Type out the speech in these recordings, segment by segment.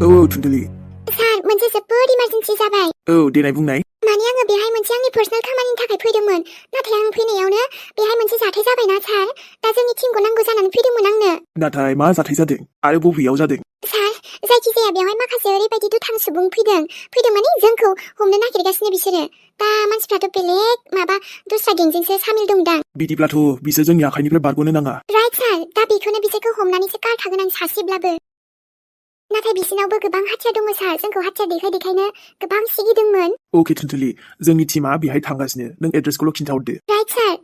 थुन्दुलि सार मोनसे जोबोद इमारजेन्सि जाबाय। देनाय बुंनाय। माने आङो बेहाय मोनसे आंनि पार्सनेल खामानिनि थाखाय फैदोंमोन, नाथाय आं फैनायावनो बेहाय मोनसे जाथाय जाबायना सार। दा जोंनि टिमखौ नांगौ जानानै फैदोंमोन आंनो। नाथाय मा जाथाय जादों आरो बबेयाव जादों? सार, जायखिजाया बेवहाय माखासे ओरैबायदि दुथां सुबुं फैदों माने जोंखौ हमनो नागिरगासिनो बिसोरो। दा मानसिफ्राथ' बेलेग माबा दस्रा गेंजोंसो सामिल दंदां। बिदिब्लाथ' बिसोर जोंनि आखाइनिफ्राय बारग'नो नाङा। राइट सार, दा बेखौनो बिसोरखौ हमनानैसो गारखागोन आं सासेब्लाबो। नाथाय बिसिनावबो गोबां हाथियार दङ सार, जोंखौ हाथियार देखायनो गोबां सिगिदोंमोन। अके थुन्दुलि, जोंनि टिमा बेहाय थांगासिनो, नों एड्रेसखौल' खिन्थाहरदो। राइट सार।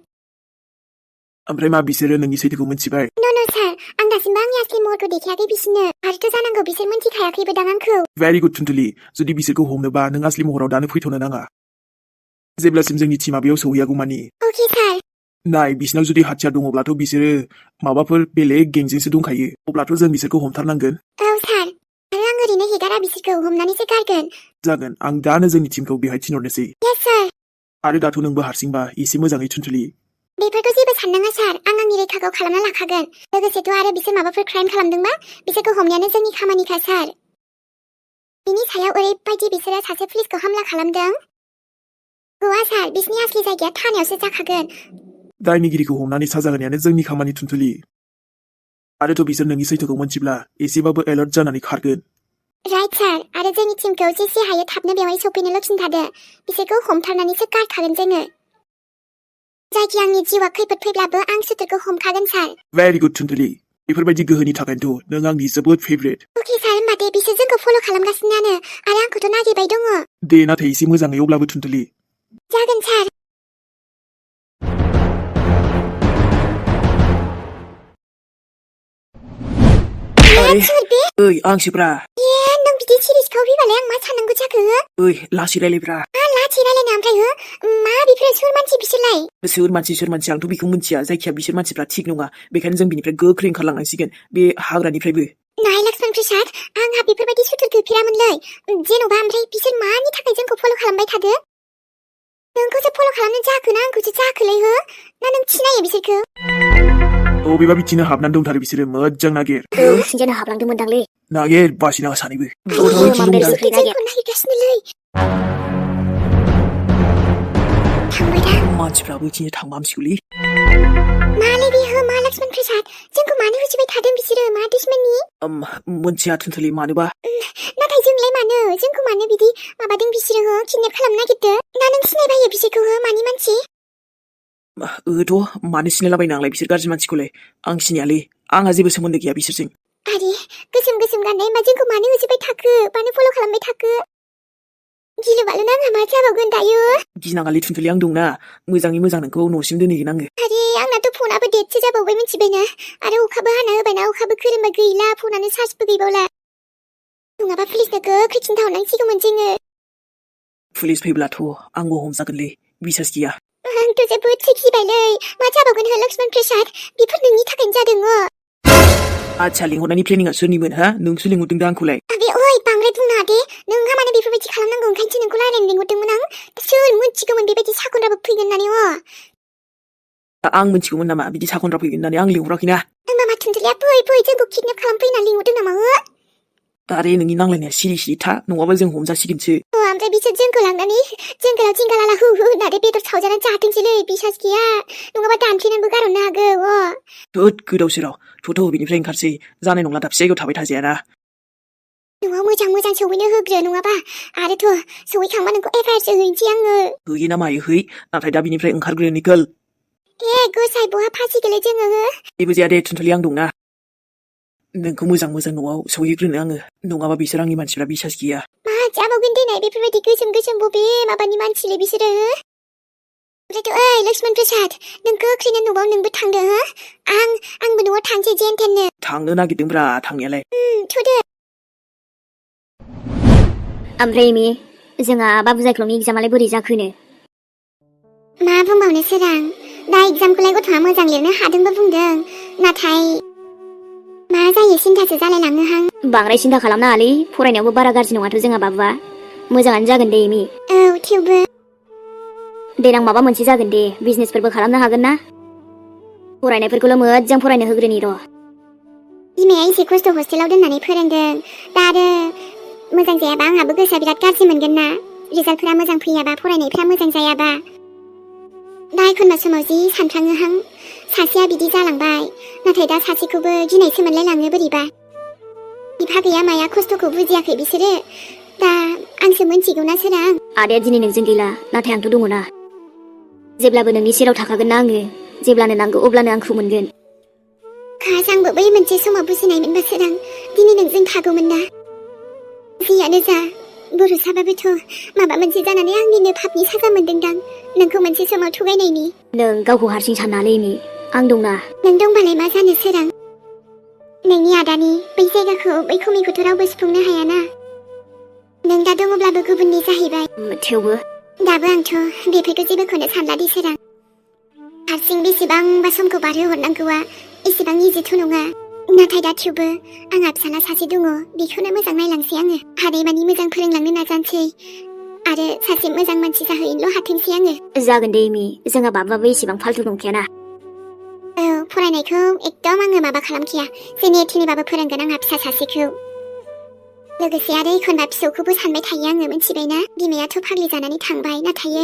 ओमफ्राय मा बिसोरो नोंनि सैथोखौ मिथिबाय? नो सार, आं दासिमबो आंनि असलि महरखौ देखायाखै बिसोरनो। आरोथ' जानांगौ बिसोर मिन्थिखायाखैबो दां आंखौ। भेरि गुड थुन्दुलि, जुदि बिसोरखौ हमनोबा नों असलि महराव दानो फैथ'नो नाङा, जेब्लासिम जोंनि टिमा बेयाव सौहैयागौमानि। अके सार। नाय, बिसिनाव जुदि हाथियार दङब्लाथ' बिसोरो माबाफोर बेलेग गेंजोंसो दंखायो, अब्लाथ' जों बिसोरखौ हमथारनांगोन। औ सार, आरो आं ओरैनो हेगारा बिसोरखौ, हमनानैसो गारगोन। जागोन, आं दानो जोंनि टिमखौ बेहाय थिनहरनोसै। येस सार। आरो दाथ' नोंबो हारसिंबा एसे मोजाङै थुन्दुलि। बेफोरखौ जेबो साननाङा सार, आं आंनि रैखाखौ खालामना लाखागोन। लोगोसेथ' आरो बिसोर माबाफोर क्राइम खालामदोंबा बिसोरखौ हमनायानो जोंनि खामानिखा सार। बिनि सायाव ओरैबायदि बिसोरो सासे पुलिसखौ हामला खालामदों। गवा सार, बिसोरनि असलि जायगाया थानायावसो जाखागोन। दायनिगिरिखौ हमनानै साजा होनायानो जोंनि खामानि थुन्दुलि। आरोथ' बिसोर नोंनि सैथोखौ मोनथिब्ला एसेबाबो एलार्ट जानानै खारगोन। राइट सार, आरो जोंनि टिमखौ जेसे हायो थाबनो बेवहाय सफैनोल' खिन्थादो। बिसोरखौ हमथारनानैसो गारखागोन जोङो। जायखि आंनि जिउआ खैफोद फैब्लाबो आं सुथुरखौ हमखागोन सार। भेरि गुड थुन्दुलि, बेफोरबायदि गोहोनि थाखायनोथ' नों आंनि जोबोद फेभरेट। अके सार, होमबा दे, बिसोर जोंखौ फल' खालामगासिनोआनो आरो आंखौथ' नागिरबाय दङ। दे, नाथाय एसे मोजाङै अब्लाबो थुन्दुलि। जागोन सार। आंसोब्रा। नों बिदि सिरिसखौ फैबालाय आं मा साननांगौ जाखो? लासै रायलायब्रा। लासै रायलायनो ओमफ्राय मा बेफोर सोर मानसि बिसोरलाय? सोर मानसि आंथ' बेखौ मिथिया, जायखिया बिसोर मानसिफ्रा थिग नङा, बेखायनो जों बिनिफ्राय गोख्रै ओंखारलांनांसिगोन, बे हाग्रानिफ्रायबो। नाय लक्ष्मण प्रसाद, आंहा बेफोरबायदि सुथुर गैफेरामोनलै। जेन'बा ओमफ्राय बिसोर मानि थाखाय जोंखौ फल' खालामबाय थादो? नोंखौसो फल' खालामनो जाखो ना आंखौसो जाखोलै ना नों सिनायो बिसोरखौ? बबेबा बिथिंनो हाबनानै दंथारो बिसोरो, मोजां नागिर। सिंजानो हाबलांदोंमोनदांलै। नागिर, बासिनाङा सानैबो। नागिरगासिनोलै। थांबाय दा। मानसिफ्राबो बिथिंनो थांबा हामसिगौलै। मालै बे मा लक्ष्मण प्रसाद, जोंखौ मानो होसोबाय थादों बिसोरो? मा दुश्मननि? मोनथिया थुन्दुलि, मानोबा? नाथाय जोंलाय मानो? जोंखौ मानो बिदि माबादों बिसोरो? किडनेप खालामनो नागिरदों ना? नों सिनायबायो बिसोरखौ? मानि मानसि? मानो सिनायलाबायनो आंलाय बिसोर गाज्रि मानसिखौलाय? आं सिनायालै, आंहा जेबो सोमोन्दो गैया बिसोरजों। आरे, गोसोम गाननाय होमबा जोंखौ मानो होसोबाय थाखो? मानो फल' खालामबाय थाखो? गिलु बालु नाङा मा जाबावगोन दायो? गिनाङालै थुन्दुलि, आं दंना, मोजाङै मोजां नोंखौ न'सिम दोनहैगोन आङो। आरे, आंनाथ' फनाबो डेटसो जाबावबाय मिथिबायना, आरो अखाबो हाना होबायना, अखाबो खोरोमबा गैला, फनानो चार्जबो गैबावला। नङाबा पुलिसनो गोख्रै खिन्थाहरनांसिगौमोन जोङो। पुलिस फैब्लाथ' आंबो हमजागोनलै, बिसास गैया। आंथ' जोबोद गिबायलै, मा जाबावगोन लक्ष्मण प्रसाद? बेफोर नोंनि थाखायनो जादों। आच्छा, लिंहरनायनि प्लेनिंआ सोरनिमोन नोंसो लिंहरदों दा आंखौलाय? बांद्राय बुंनाङा दे, नोंहा मानो बेफोरबायदि खालामनांगौ? ओंखायनोसो नोंखौ रायलायनो लिंहरदोंमोन आं। सोर मिथिगौमोन बेबायदि साखनराबो फैगोन होननानै? आं मिथिगौमोन नामा बिदि साखनरा फैगोन होननानै? आं लिंहराखैना। मामा थुनथुलिया फै, जोंखौ किडनेप खालामफैना लिंहरदों नामा? आरे, नोंनि नांलायनाया सिरि था, नङाबा जों हमजासिगोनसो। ओमफ्राय बिसोर जोंखौ लांनानै जोंगोलाव जिंगालाला हु होननानै बेदर सावजानानै जाथोंसैलै, बिसास गैया, नङाबा दानफ्लेनानैबो गारहरनो हागौ। गोदाव सोराव, बेनिफ्राय ओंखारसै, जानाय नंला, दाबसे जायगायाव थाबाय थाजायाना। न'आव मोजां सौहैनो होग्रो, नङाबा आरोथ' सौहैखांबा नोंखौ एफआइआरसो हैनोसै आङो। होयो ना मायो है, नाथाय दा बिनिफ्राय ओंखारग्रो निकोल। गोसाय, बहा फासिगोलै जोङो? जेबो जाया दे थुनथुलि, आं दंना। नोंखौ मोजां न'आव सौहैग्रोनो आङो, नङाबा बिसोर आंनि मानसिफ्रा बिसास गैया। मा जाबावगोन देनाय बेफोरबायदि गोसोम बबे माबानि मानसिलै बिसोरो? ओमफ्रायथ' लक्ष्मण प्रसाद, नों गोख्रैनो न'आव नोंबो थांदो। आंबो न'आव थांसै जेनथेननो। थांनो नागिरदोंब्रा, थांनायालाय। थुदो। ओमफ्राय एमि, जोंहा बाबु जायख्लंनि एग्जामालाय बोरै जाखोनो? मा बुंबावनो सोरां, दा एग्जामखौलाय गथ'आ मोजां लिरनो हादोंबो बुंदों, नाथाय मा जायो सिन्थासो जालायलाङोहां। बांद्राय सिन्था खालामनाङालै, फरायनायावबो बारा गाज्रि नङाथ' जोंहा बाबुआ, मोजाङानो जागोन दे एमि। थेवबो देनां माबा मोनसे जागोन दे, बिजनेसफोरबो खालामनो हागोन ना? फरायनायफोरखौल' मोजां फरायनो होग्रोनि र'। बिमाया एसे खस्थ' हस्टेलाव दोननानै फोरोंदों दा आरो मोजां जायाबा आंहाबो गोसोआ बिराद गाज्रि मोनगोन ना रिजाल्टफोरा मोजां फैयाबा फरायनायफ्रा मोजां जायाबा दा एखनबा समाव जि सानफ्राङोहां सासेया बिदि जालांबाय नाथाय दा सासेखौबो गिनायसो मोनलायलाङो बोरैबा बिफा गैया माया खस्थ'खौ बुजियाखै बिसोरो दा आंसो मोनथिगौना सोरां आदाया दिनै नोंजों गैला नाथाय आंथ' दङ ना जेब्लाबो नोंनि सेराव थाखागोन ना आङो जेब्लानो नांगौ अब्लानो आंखौ मोनगोन खास आंबो बै मोनसे समाव बुजिनाय मोनबा सोरां दिनै नोंजों थागौमोन ना जियानो जा बर'साबाबोथ' माबा मोनसे जानानै आंनिनो पापनि साजा मोनदोंदां नोंखौ मोनसे समाव थगायनायनि नों गावखौ हारसिं साननानै आं दंना नों दंबालाय मा जानो सोरां नोंनि आदानि बै जायगाखौ बै खमिखौथ' रावबो सुफुंनो हायाना नों दा दङब्लाबो गुबुननि जाहैबाय थेवबो दाबो आंथ' बेफोरखौ जेबोखौनो सानलादि सोरां हारसिं बेसेबांबा समखौ बारहोहरनांगौआ एसेबां इजिथ' नङा नाथाय दा थेवबो आंहा फिसाला सासे दङ बेखौनो मोजां नायलांसै आङो हानायमानि मोजां फोरोंलांनो नाजानोसै आरो सासे मोजां मानसि जाहैनोल' हाथोंसै आङो जागोन दे एमि जोंहा बाबाबो एसेबां फाल्थु नंखायाना औ फरायनायखौ एकदम आङो माबा खालामखाया जेने थेनेबाबो फोरोंगोन आंहा फिसा सासेखौ लोगोसे आरो एखनबा फिसौखौबो सानबाय थायो आङो मिथिबायना बिमायाथ' फाग्लि जानानै थांबाय नाथाय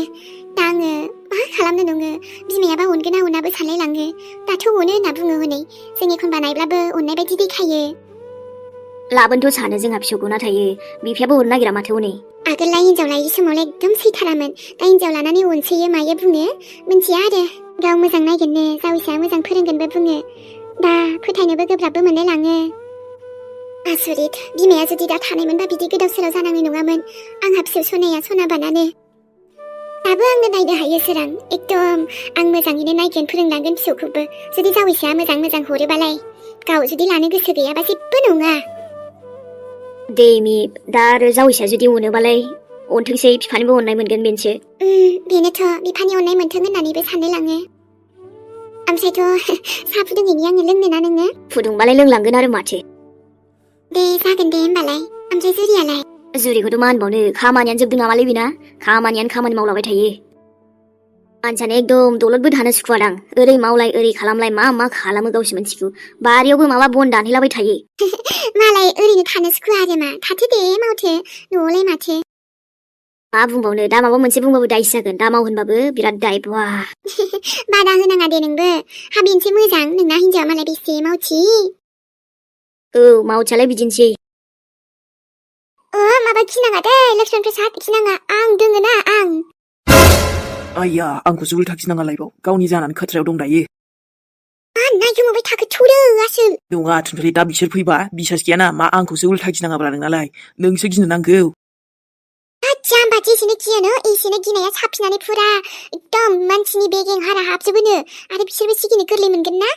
दा आङो मा खालामनो नङो बिमायाबा अनगोना अनाबो सानलायलाङो दाथ' अनो होनना बुङो हनै जों एखनबा नायब्लाबो अननाय बायदि देखायो लाबोनोथ' सानो जोंहा फिसौखौ नाथाय बिफायाबो हरनो नागिरा माथो हनै आगोललाय हिनजाव लायै समावलाय एकदम सैथारामोन दा हिनजाव लानानै अनसोयो मायो बुङो मिन्थिया आरो गाव मोजां नायगोननो जावैसोआ मोजां फोरोंगोनबो बुङो दा फोथायनोबो गोब्राबबो मोनलायलाङो आसरित बिमाया जुदि दा थानायमोनबा बिदि गोदाव सोराव जानांनाय नङामोन आंहा फिसौ सनाया सनाबानानो दाबो आंनो नायनो हायो सोरां एकदम आं मोजाङैनो नायगोन फोरोंलांगोन फिसौखौबो जुदि जावैसोआ मोजां मोजां हरोबालाय गाव जुदि लानो गोसो गैयाबा जेबो नङा दे एमि दा आरो जावैसोआ जुदि अनोबालाय अनथोंसै बिफानिबो अननाय मोनगोन बेनोसो बेनोथ' बिफानि अननाय मोनथों होननानैबो सानलायलाङो ओमफ्रायथ' साहा फुदुंहैनि आङो लोंनोना नोङो फुदुंबालाय लोंलांगोन आरो माथो दे जागोन दे होमबालाय ओमफ्राय जुरियालाय जुरिखौथ' मा होनबावनो खामानियानो जोबदों नामालै बेना खामानि मावलाबाय थायो मानसियानो एकदम दलदबो थानो सुखुवादां ओरै मावलाय ओरै खालामलाय मा खालामो गावसो मिथिगौ बारियावबो माबा बन दानहैलाबाय थायो मालाय ओरैनो थानो सुखुवा आरो मा थाथो दे मावथो न'आवलाय माथो मा बुंबावनो दा माबा मोनसे बुंबाबो दायसो जागोन दा माव होनबाबो बिराद दाय बा बादा होनाङा दे नोंबो हाबेनोसो मोजां नोंना हिनजावा मालाय बेसे मावथि औ मावथियालाय बिदिनोसै माबा गिनाङा दे लक्ष्मण प्रसाद गिनाङा आं दोङोना आं आइया आंखौसो उल्था गिनाङा लायबाव गावनि जानानै खथ्रायाव दं दायो नायखोमाबाय थाखो थौदो आसोल नङा थुनथुलि दा बिसोर फैबा बिसास गैयाना मा आंखौसो उल्था गिनाङाब्ला नोंनालाय नोंसो गिनो नांगौ जाम्बा जेसेनो गियोनो एसेनो गिनाया साफिनानै फुरा एकदम मानसिनि बेगें हारा हाबजोबोनो आरो बिसोरबो सिगिनो गोरलै मोनगोन ना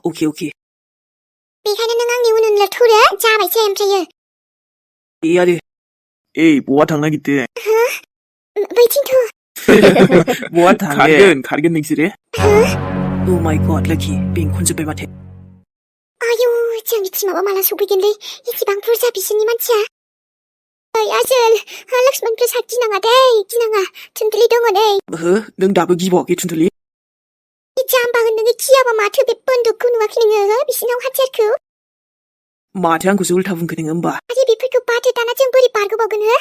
अके बेखायनो नों आंनि उन उनल' थौदो जाबायसो ओमफ्रायो आरो बहा थांनो नागिरदों बैथिंथ' बहा खारगोन नोंसोरो Oh my god लोखि बेंखनजोब्बाय माथो आयौ जोंनि टिमाबो माला सफैगोनलै एसेबां बुरजा बिसोरनि मानसिया ओइ आसोल लक्ष्मण प्रसाद गिनाङा दे गिनाङा थुनथुलि दङ नै नों दाबो गिबावाखै थुनथुलि जाम्बा नोङो गियाबा माथो बे बन्दुकखौ नुवाखै नोङो बिसिनाव हाथियारखौ माथो आंखौसो उल्था बुंखो नोङो होमबा आरे बेफोरखौ बादो दाना जों बोरै बारग'बावगोन हो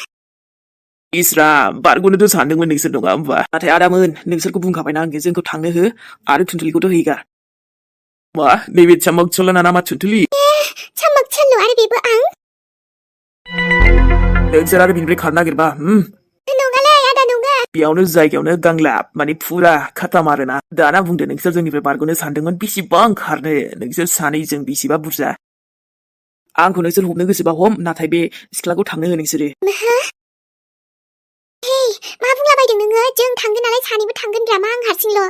इसरा बारग'नोथ' सानदोंमोन नोंसोर नङा होमबा नाथाय आदामोन नोंसोरखौ बुंखाबायना आङो जोंखौ थांनो हो आरो थुनथुलिखौथ' हैगा मा नैबे चामक चलना नामा थुनथुलि चामक चल्ल आरो बेबो आं नोंसोर आरो बिनिफ्राय खारनो नागिरबा नङालै आदा नङा बेयावनो जायगायावनो गांलाब माने फुरा खाथाम आरोना दाना बुंदो नोंसोर जोंनिफ्राय बारग'नो सानदोंमोन बेसेबां खारनो नोंसोर सानैजों बेसेबा बुरजा आंखौ नोंसोर हमनो गोसोबा हम नाथाय बे सिख्लाखौ थांनो हो नोंसोरो मा बुंलाबायदों नोङो जों थांगोन नालाय सानैबो थांगोन मा आं हारसिंल'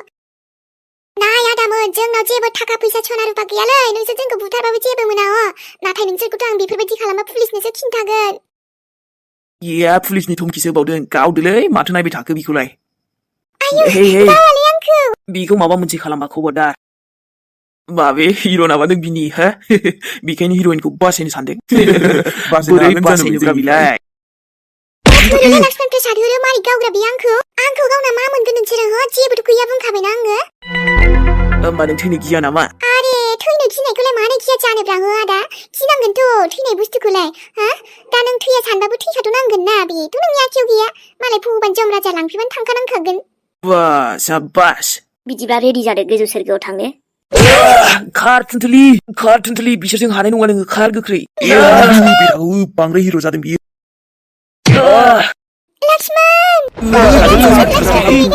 नाय आदामोन जोंनाव जेबो थाखा फैसा सना रुपा गैयालै नोंसोर जोंखौ बुथारबाबो जेबो मोना नाथाय नोंसोरखौथ' आं बेफोरबायदि खालामबा पुलिसनोसो खिन्थागोन पुलिसनि धमकिसो होबावदों गावदोलै माथो नायबाय थाखो बिखौलाय बेखौ माबा मोनसे खालामबा खबरदार माबे हिर' नामादों बिनि बेखायनो हिर'इनखौ बासायनो सानदों बोरै बासायनोब्रा बिलाय लक्ष्मण प्रसाद होरो मारै गावग्रा बे आंखौ गावना मा मोनगोन नोंसोरो जेबोथ' गैया बुंखाबायना आङो होमबा नों थैनो गिया नामा? आरे थैनो गिनायखौलाय मानो गिया जानोब्रा हो आदा गिनांगोनथ' थैनाय बुस्थुखौलाय हा दा नों थैया सानबाबो थैखाथ'नांगोन ना बेथ' नोंनि आखायाव गैया मालाय भगबान जमराजा लांफैबानो थांखानांखागोन बा साबास बिदिब्ला रेडि जादो गोजौ सोरगोआव थांनो खार थुनथुलि बिसोरजों हानाय नङा नोङो खार गोख्रै बेराव बांद्राय हिर' जादों बियो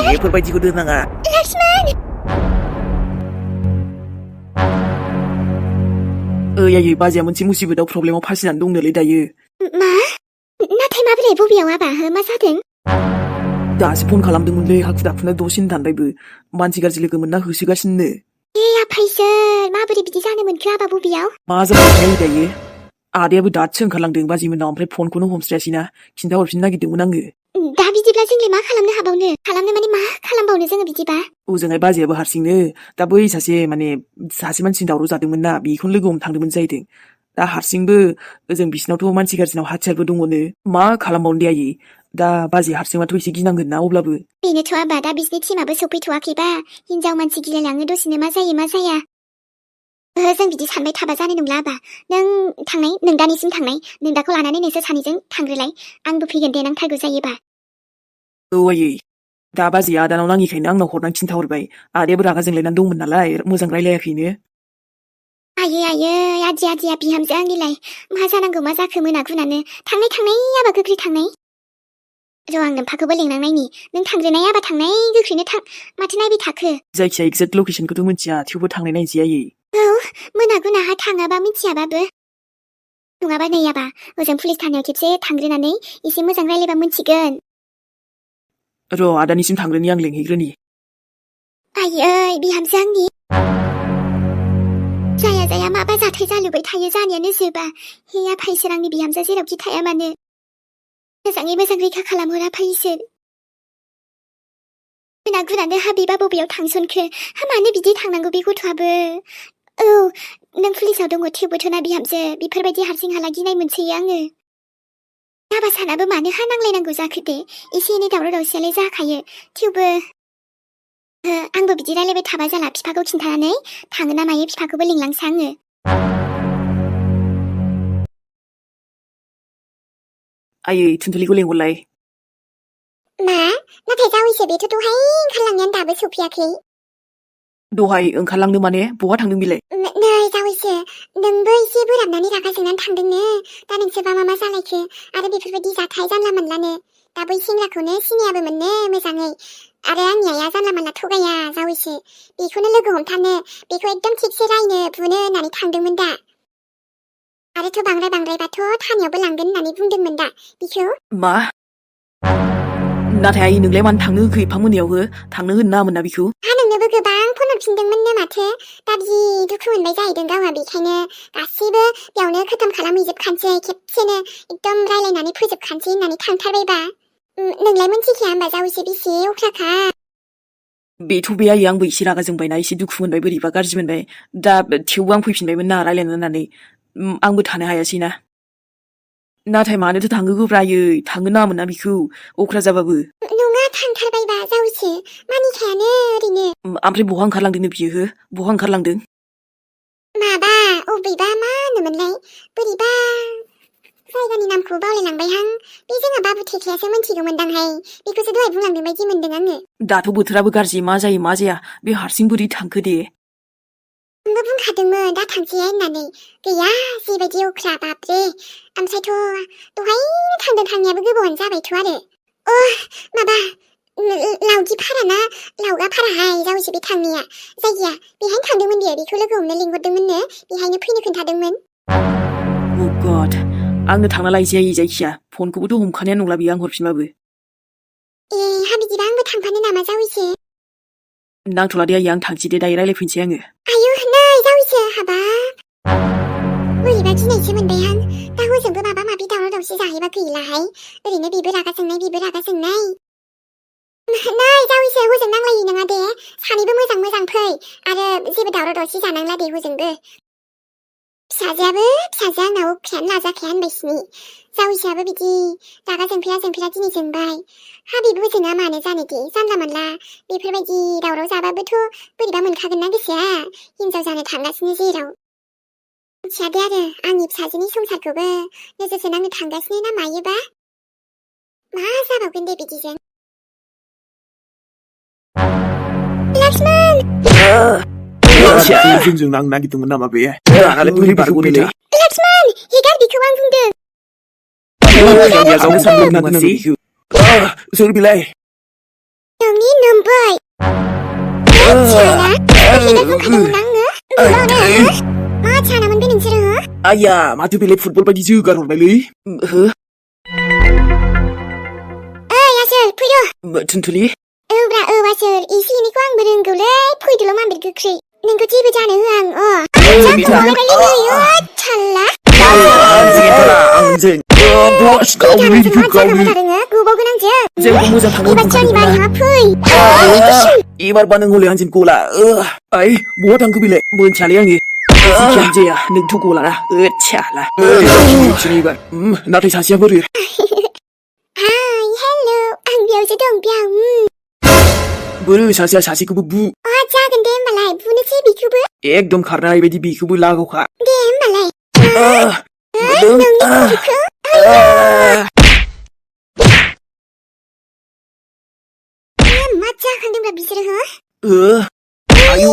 बेफोरबायदिखौ दोननाङा आयै बाजैया मोनसे मुसिबतआव प्रब्लेमाव फासिनानै दंनोलै दायो मा नाथाय माबोरै बबेयाव आबा हो मा जादों दासो फन खालामदोंमोनलै हाखु दाखुनो दसेनो दानबायबो मानसि गाज्रि लोगो मोनना होसोगासिनो आफायसोर माबोरै बिदि जानो मोनखो आबा बबेयाव मा जाबाय दायो आदायाबो दासो ओंखारलांदों बाजैमोननाव ओमफ्राय फनखौनो हमस्रायासैना खिन्थाहरफिननो नागिरदोंमोन आङो दा बिदिब्ला जोंलाय मा खालामनो हाबावनो खालामनो माने मा खालामबावनो जोङो बिदिबा ओजोंहाय बाजैयाबो हारसिंनो दा बै सासे मानसिनि दावराव जादोंमोन ना बेखौनो लोगो हमनो थांदोंमोन जाहैदों दा हारसिंबो ओजों बिसिनावथ' मानसि गाज्रिनाव हाथियारबो दङनो मा खालामबावनो दे आयै दा बाजै हारसिंबाथ' एसे गिनांगोन ना अब्लाबो बेनोथ' आबा दा बिसिनि टिमाबो सफैथ'वाखैबा हिनजाव मानसि गिलायलाङो दसेनो मा जायो मा जाया जों बिदि सानबाय थाबा जानाय नंला आबा नों दानिसिम थांनाय नों दाखौ लानानै नोंसोर सानैजों थांग्रोलाय आंबो फैगोन दे नांथारगौ जायोबा औ आयै दा बाजैया आदानाव नाङिखायनो आंनाव हरनानै खिन्थाहरबाय आदायाबो रागा जोंलायनानै दंमोन नालाय मोजां रायलायाखैनो आयै आदिया बिहामजो आंनिलाय मा जानांगौ मा जाखो मोना गुनानो थांनाय आबा गोख्रै थांनाय र' आं नोम्फाखौबो लेंनांनायनि नों थांग्रोनाय आबा थांनाय गोख्रैनो थां माथो नायबाय थाखो जायखिया एक्जेक्ट लकेसनखौथ' मिथिया थेवबो थांनाय नायनोसै आयै औ मोना गुनाहा थाङाबा मिथियाबाबो नङाबा नै आबा ओजों पुलिस थानायाव खेबसे थांग्रोनानै एसे मोजां रायलायबा मिथिगोन र' आदानिसिम थांग्रोनि आं लेंहैग्रोनि आयै बिहामजो आंनि जाया माबा जाथाय जालुबाय थायो जानायानो जोबा हे आफा इसोर आंनि बिहामजो जेरावखि थाया मानो मोजाङै मोजां रैखा खालामहर आफा इसोर मोना गुनानो हाबिबा बबेयाव थांसनखो मानो बिदि थांनांगौ बे गथ'आबो औ नों पुलिसाव दङ थेवबोथ' ना बिहामजो बेफोरबायदि हारसिं हाला गिनाय मोनसोयो आङो जाबा सानाबो मानो हा नांलायनांगौ जाखो दे एसे एनै दावराव दावसियालाय जाखायो थेवबो आंबो बिदि रायलायबाय थाबा जाला बिफाखौ खिन्थानानै थाङो ना मायो बिफाखौबो लिंलांसै आङो आयै थुनथुलिखौ लेंहरलाय मा नाथाय जावैसो बेथ' दहाय ओंखारलांनायानो दाबो सफैयाखै दहाय ओंखारलांनो माने बहा थांदों बिलाय नै जावैसो नोंबो एसे बोराबनानै रागा जोंनानै थांदोंनो दा नोंसोरबा मा जालायखो आरो बेफोरबायदि जाथाय जानला मोनलानो दा बै सेंग्राखौनो सिनायाबो मोननो मोजाङै आरो आंनि आइया जानला मोनला थगाया जावैसो बेखौनो लोगो हमथानो बेखौ एकदम थिगसे रायनो बुनो होननानै थांदोंमोन दा आरोथ' बांद्रायबाथ' थानायावबो लांगोन होननानै बुंदोंमोन दा बेखौ मा नाथाय आयै नोंलाय मानो थांनो होखो एफा मोनायाव थांनो होनो नाङामोन ना बेखौ नोंनोबो गोबां फन हरफिनदोंमोननो माथो दा जि दुखु मोनबाय जाहैदों गावहा बेखायनो गासैबो बेयावनो खतम खालामहैजोबखानोसै खेबसेनो एकदम रायलायनानै फोजोबखानोसै होननानै थांथारबायबा नोंलाय मोनथिखाया होमबा जावैसो बेसे अख्राखा बेथ' बे आयै आंबो एसे रागा जोंबायना एसे दुखु मोनबाय बोरैबा गाज्रि मोनबाय दा थेवबो आं फैफिनबायमोन ना रायलायनो होननानै आंबो थानो हायासैना नाथाय मानोथो थांहोखोब्रा आयै थांनो नाङामोन ना बेखौ अख्रा जाबाबो नङा थांथारबायबा जावैसो मानिखायानो ओरैनो ओमफ्राय बहा ओंखारलांदोंनो बियो बहा ओंखारलांदों माबा अबेबा मा होनोमोनलाय बोरैबा जायगानि नामखौ बावलायलांबायहां बे जोंहा बाबु थेख्लायासो मोनथिगौमोनदांहाय बेखौसो दहाय बुंलांदों बायदि मोनदों आङो दाथ' बोथोराबो गाज्रि मा जायो मा जाया बे हारसिं बोरै थांखो दे आंबो बुंखादोंमोन दा थांसै होननानै गैया जेबायदि अख्रा बाबरे ओमफ्रायथ' दहाय थांनायाबो गोबावानो जाबायथ' आरो माबा लावगि फारा ना लावगा फाराहाय जावैसो बे थांनाया जायगाया बेहायनो थांदोंमोन बियो बेखौ लोगो हमनो लिंहरदोंमोननो बेहायनो फैनो खोन्थादोंमोन अ गड आंनो थांना लायसै आयै जायखिया फनखौबोथ' हमखानाया नंला बियो आं हरफिनबाबो हा बिदिबा आंबो थांफानो नामा जावैसो नांथ'ला दे आयै आं थांसै दे दायो रायलायफिनसै आङो आयु नै जावैसो हाबाब बोरैबा गिनायसो मोनबायहां दा हजोंबो माबा माबि दावराव दावसि जाहैबा गैलाहाय ओरैनो बेबो रागा जोंनाय नै जावैसो हजों नांलायि नङा दे सानैबो मोजां फै आरो जेबो दावराव दावसि जानांला दे हजोंबो फिसाजोआबो फिसाजो आंनाव अख्रायानो लाजाखाया होनबायसिनि जावैसोआबो बिदि रागा जोंफेरा दिनै जोंबाय हा बेबो जोङा मानो जानो दे जानला मानला बेफोरबायदि दावराव जाबाबोथ' बोरैबा मोनखागोन ना गोसोआ हिनजाव जानो थांगासिनो जेराव मिथिया दे आरो आंनि फिसाजोनि संसारखौबो नोजोरसो नांनो थांगासिनो ना मायोबा मा जाबावगोन दे बिदिजों लक्ष्मण जोंजों नांनो नागिरदोंमोन नामा बे दानालाय बोरै बारग'नोलै लक्ष्मण हेगार बेखौ आं बुंदों गावनो सानदों नामासै सोर बिलाय नोंनि नोमबै साला हेगारखौ खादोंमोन आङो बुलावनो मा सानामोन बे नोंसोरो हो आया माथो बेलाय फुटबल बायदि जोगार हरबायलै ओइ आसोल फैद' थुनथुलि औब्रा औ आसोल एसे एनैखौ आंबो रोंगौलै फैदोल' मानबेर गोख्रै नोंखौ जेबो जानो होआ आं जोंखौ मोजां थांनो एबारबा नों हले आंजों गला आइ बहा थांखो बेलाय मोनथियालै आङो जिखियानो जाया नोंथ' गलाना छाला एबार नाथाय सासेया बोरो हाय हेल' आं बेयावसो दं बेयाव बोरो सासेया सासेखौबो बु जागोन दे होमबालाय बुनोसै बेखौबो एकदम खारनाय बायदि बेखौबो लागावखा दे होमबालाय मा जाखांदोंब्रा बिसोरो हो आयु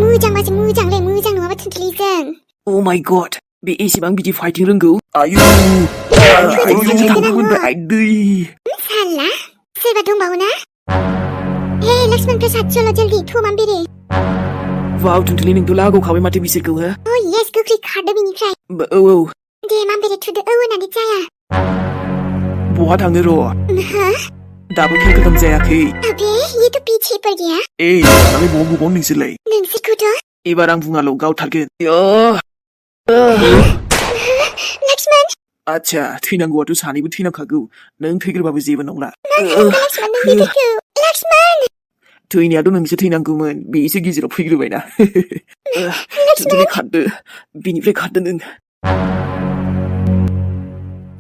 मोजांबासो मोजांलै मोजां नङाबा थुनथुलिजों ओ माय गड बे एसेबां बिदि फाइटिं रोंगौ आयु दै साला सोरबा दंबावो ना हे लक्ष्मण प्रसाद चलो जल्दी थमाम बेरे वाव थुनथुलि नोंथ' लागावखाबाय माथो बिसोरखौ हो अ येस गोख्रै खारदो बिनिफ्राय औ दे मामबेरे थुदो होननानै जाया बहा थांनो र' हो दाबो खेल खतम जायाखै अबे ये तो पीछे पड़ गया दालाय बहा गुबाव नोंसोरलाय नोंसोरखौथ' एबार आं बुङाल' गावथारगोन लक्ष्मण आच्छा थैनांगौआथ' सानैबो थैनांखागौ नों थैग्रोबाबो जेबो नंला लक्ष्मण थैनायाथ' नोंसो थैनांगौमोन बेसो गेजेराव फैग्रोबायना थुनथुलि खारदो बिनिफ्राय खारदो नों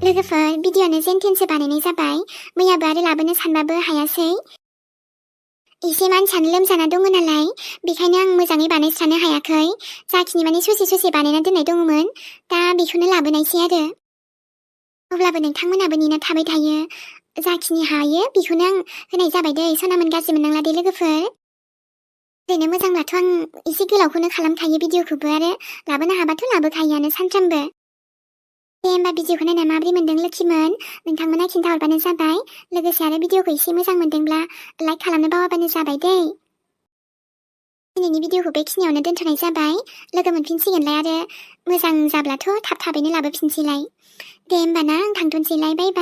लोगोफोर भिडिअ'नो जेनथेनसो बानायनाय जाबाय मैयाबो आरो लाबोनो सानबाबो हायासै एसे मानसियानो लोमजाना दङ नालाय बेखायनो आं मोजाङै बानायस्रानो हायाखै जाखिनि माने ससे बानायना दोननाय दङमोन दा बेखौनो लाबोनायसै आरो अब्लाबो नोंथांमोनाबो नेना थाबाय थायो जाखिनि हायो बेखौनो आं होनाय जाबाय दै सनामोन गाज्रि मोननांला दे लोगोफोर ओरैनो मोजांब्लाथ' आं एसे गोलावखौनो खालामखायो भिडिअ'खौबो आरो लाबोनो हाबाथ' लाबोखायोआनो सानफ्रामबो दे होमबा भिडिअ'खौ नायना माबोरै मोनदों लोखिमोन नोंथांमोना खिन्थाहरबानो जाबाय लोगोसे आरो भिडिअ'खौ एसे मोजां मोनदोंब्ला लाइक खालामनो बावाबानो जाबाय दै दिनैनि भिडिअ'खौ बेखिनियावनो दोनथ'नाय जाबाय लोगो मोनफिनसिगोनलाय आरो मोजां जाब्लाथ' थाबैनो लाबोफिनसैलाय दे होमबाना आं थांथ'नोसैलाय बाय बाय